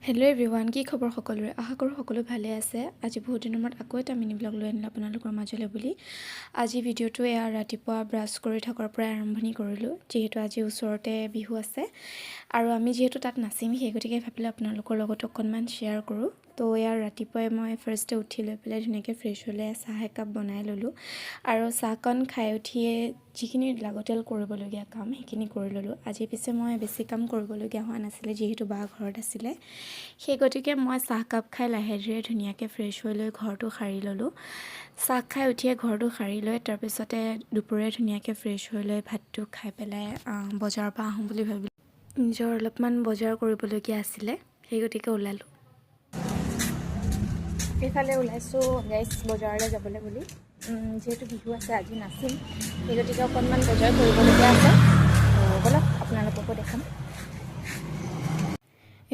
Hello' everyone, কি খবৰ সকলোৰে? আশা কৰোঁ সকলো ভালে আছে। আজি বহুত দিনৰ মূৰত আকৌ এটা মিনি ব্লগ লৈ আনিলোঁ আপোনালোকৰ মাজলৈ বুলি। আজি ভিডিঅ'টো এয়া ৰাতিপুৱা ব্ৰাছ কৰি থকাৰ পৰাই আৰম্ভণি কৰিলোঁ। যিহেতু আজি ওচৰতে বিহু আছে আৰু আমি যিহেতু তাত নাচিম, সেই গতিকে ভাবিলোঁ আপোনালোকৰ লগত অকণমান শ্বেয়াৰ কৰোঁ। তো এয়া ৰাতিপুৱাই মই ফাৰ্ষ্টে উঠি লৈ পেলাই ধুনীয়াকৈ ফ্ৰেছ হ'লে চাহ একাপ বনাই ল'লোঁ আৰু চাহকণ খাই উঠিয়ে যিখিনি লাগতিয়াল কৰিবলগীয়া কাম, সেইখিনি কৰি ল'লোঁ। আজি পিছে মই বেছি কাম কৰিবলগীয়া হোৱা নাছিলে, যিহেতু বা ঘৰত আছিলে। সেই গতিকে মই চাহকাপ খাই লাহে ধীৰে ধুনীয়াকৈ ফ্ৰেছ হৈ লৈ ঘৰটো সাৰি ল'লোঁ। চাহ খাই উঠিয়ে ঘৰটো সাৰি লৈ তাৰপিছতে দুপৰীয়া ধুনীয়াকৈ ফ্ৰেছ হৈ লৈ ভাতটো খাই পেলাই বজাৰৰ পৰা আহোঁ বুলি ভাবিলোঁ। নিজৰ অলপমান বজাৰ কৰিবলগীয়া আছিলে, সেই গতিকে ওলালোঁ। এইফালে ওলাইছোঁ গাইজ বজাৰলৈ যাবলৈ বুলি। যিহেতু বিহু আছে, আজি নাচিম, সেই গতিকে অকণমান বজাৰ কৰিবলগীয়া আছে। তো ব'লক, আপোনালোককো দেখাম।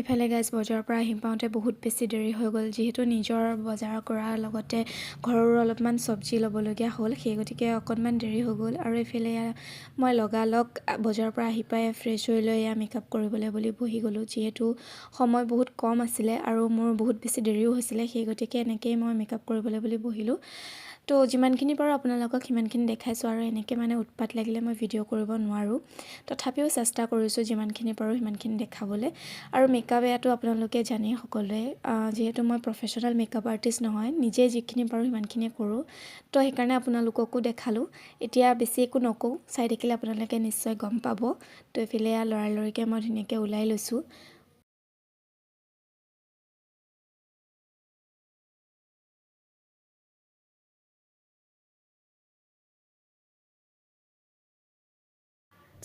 ইফালে গাইজ, বজাৰৰ পৰা আহি পাওঁতে বহুত বেছি দেৰি হৈ গ'ল। যিহেতু নিজৰ বজাৰ কৰাৰ লগতে ঘৰৰো অলপমান চব্জি ল'বলগীয়া হ'ল, সেই গতিকে অকণমান দেৰি হৈ গ'ল। আৰু এইফালে এয়া মই লগালগ বজাৰৰ পৰা আহি পাই ফ্ৰেছ হৈ লৈ এয়া মেকআপ কৰিবলৈ বুলি বহি গ'লোঁ। যিহেতু সময় বহুত কম আছিলে আৰু মোৰ বহুত বেছি দেৰিও হৈছিলে, সেই গতিকে এনেকেই মই মেকআপ কৰিবলৈ বুলি বহিলোঁ। তো যিমানখিনি পাৰোঁ আপোনালোকক সিমানখিনি দেখাইছোঁ। আৰু এনেকৈ মানে উৎপাত লাগিলে মই ভিডিঅ' কৰিব নোৱাৰোঁ, তথাপিও চেষ্টা কৰিছোঁ যিমানখিনি পাৰোঁ সিমানখিনি দেখাবলৈ। আৰু মেকআপ এয়াতো আপোনালোকে জানেই সকলোৱে, যিহেতু মই প্ৰফেশ্যনেল মেকআপ আৰ্টিষ্ট নহয়, নিজে যিখিনি পাৰোঁ সিমানখিনিয়ে কৰোঁ। তো সেইকাৰণে আপোনালোককো দেখালোঁ। এতিয়া বেছি একো নকওঁ, চাই থাকিলে আপোনালোকে নিশ্চয় গম পাব। তো এইফালে এয়া লৰালৰিকৈ মই ধুনীয়াকৈ ওলাই লৈছোঁ।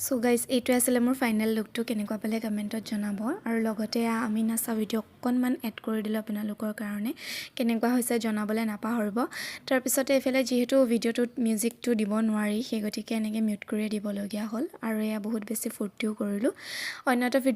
চ' গাইজ, এইটোৱে আছিলে মোৰ ফাইনেল লুকটো। কেনেকুৱা পালে কমেণ্টত জনাব। আৰু লগতে আমি নাচা ভিডিঅ' অকণমান এড কৰি দিলোঁ আপোনালোকৰ কাৰণে। কেনেকুৱা হৈছে জনাবলৈ নাপাহৰিব। তাৰপিছতে এইফালে যিহেতু ভিডিঅ'টোত মিউজিকটো দিব নোৱাৰি, সেই গতিকে এনেকৈ মিউট কৰিয়ে দিবলগীয়া হ'ল। আৰু এয়া বহুত বেছি ফূৰ্তিও কৰিলোঁ। অন্য এটা ভিডিঅ'